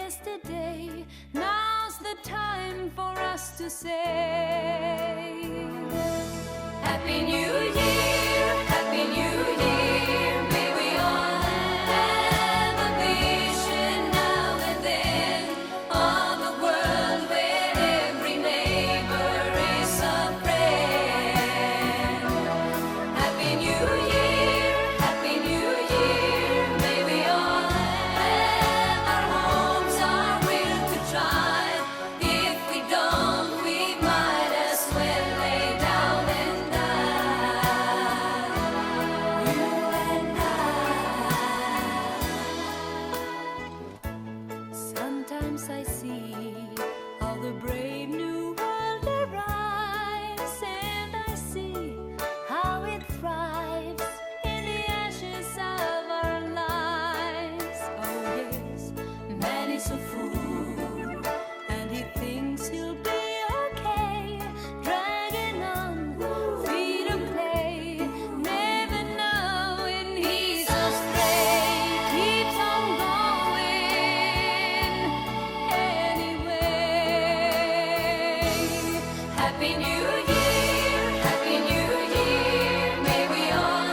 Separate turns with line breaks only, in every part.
yesterday. Now's the time for us to say Happy New Year, Happy New Year. May we all have a vision now and then of a world where every neighbor is a friend. Happy New Year, Happy New Year. May we all have our homes, our will to try. If we don't, we might as well lay down and die. You and I. Sometimes I see how the brave new world arrives, and I see how it thrives in the ashes of our lives. Oh yes, man is a fool, and he thinks he'll be okay, dragging on feet of clay, never knowing he's astray. Keeps on going anyway. Happy New Year, Happy New Year. May we all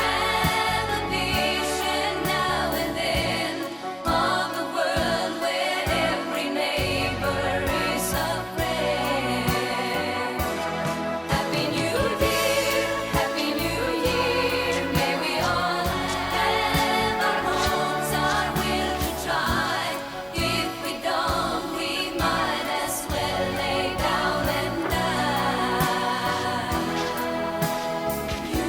have a vision now and then of a world where every neighbor is a friend. Happy New Year, Happy New Year. May we all have our homes, our will to try. If we don't, we might as well lay down and die. You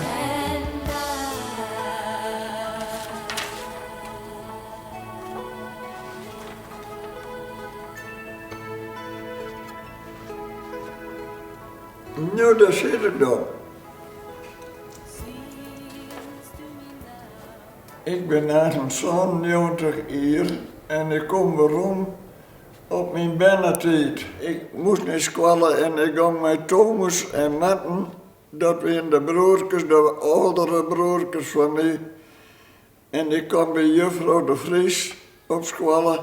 and I.
No, dêr sit ik dan. Ik bin aansten 97 jier en ik kom werom op myn bernetiid. Ik moast nei skoalle en ik gong mei Thomas en Marten, dat wiene de broerkes, de âldere broerkes fan my. En ik kaam by juffrou De Vries op skoalle.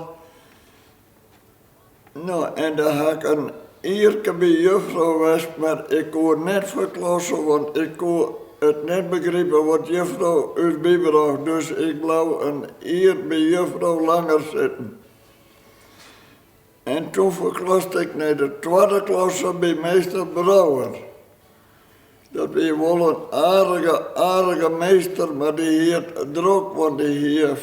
No, en dêr ha ik in jierke by juffrou west, mar ik koe net ferklasse, want ik koe it net begripe wat juffrou ús bybrocht. Dus ik bleau in jier by juffrou langer sitten. En toen ferklaste ik nei de twadde klasse by meester Brouwer. Dat wie wol in aardige, aardige meester, mar dy hie it drok, want dy hie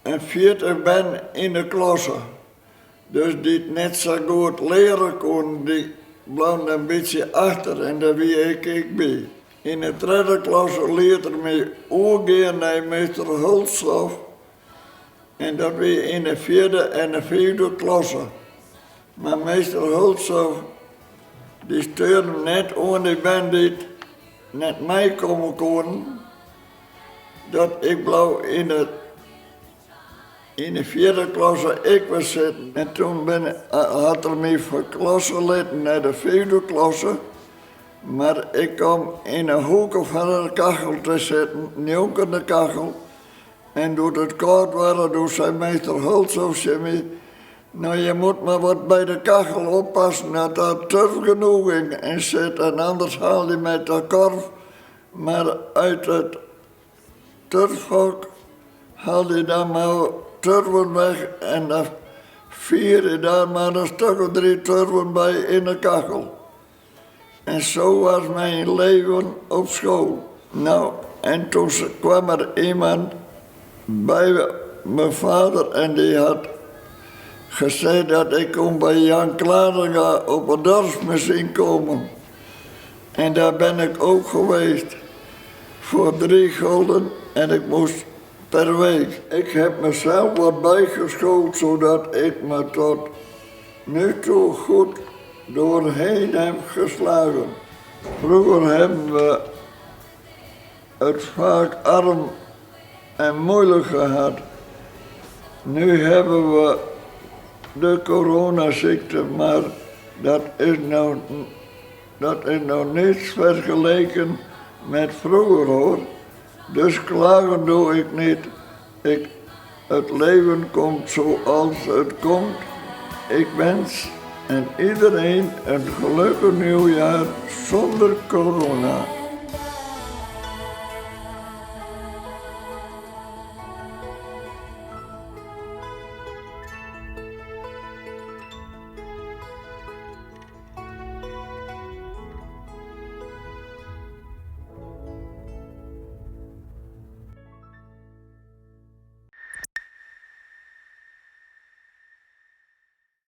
in 40 bern yn de klasse. Dus dy't net sa goed leare koenen, dy bleaunen in bytsje achter en dêr wie ik ek by. Yn de tredde klasse liet er my oergean nei meester Hulshoff en dat wie yn de fjirde en de fiifde klasse. Mar meester Hulshoff dy steurde him net oan dy bern dy't net meikomme koenen, dat ik bleau yn de yn de fjirde klasse ek wer sitten. En toen bin, hat er my ferklasse litten nei de fiifde klasse, mar ik kaam yn 'e hoeke fan de kachel te sitten, njonken de kachel. En doe't it kâld waard, doe sei meester Hulshoff tsjin my, No, je moat mar wat by de kachel oppassen dat der turf genoech yn sit en anders haal je met de korf mar út it turfhok haal je dan mar turven weg en dan fier je daar mar in stik of drie turven by yn de kachel. En so was myn leven op skoal. No, en toen kwam der iemand by myn vader en dy hat gezegd dat ik kon by Jan Klarenga op de dorsmachine komen. En daar ben ik ook geweest. Voor 3 gulden en ik moest per week. Ik heb mezelf wat bijgeschoold zodat ik me tot nu toe goed doorheen heb geslagen. Vroeger hebben we het vaak arm en moeilijk gehad. Nu hebben we de coronaziekte, maar dat is nou niets vergeleken met vroeger hoor. Dus klagen doe ik niet. Ik, het leven komt zoals het komt. Ik wens en iedereen een gelukkig nieuwjaar zonder corona.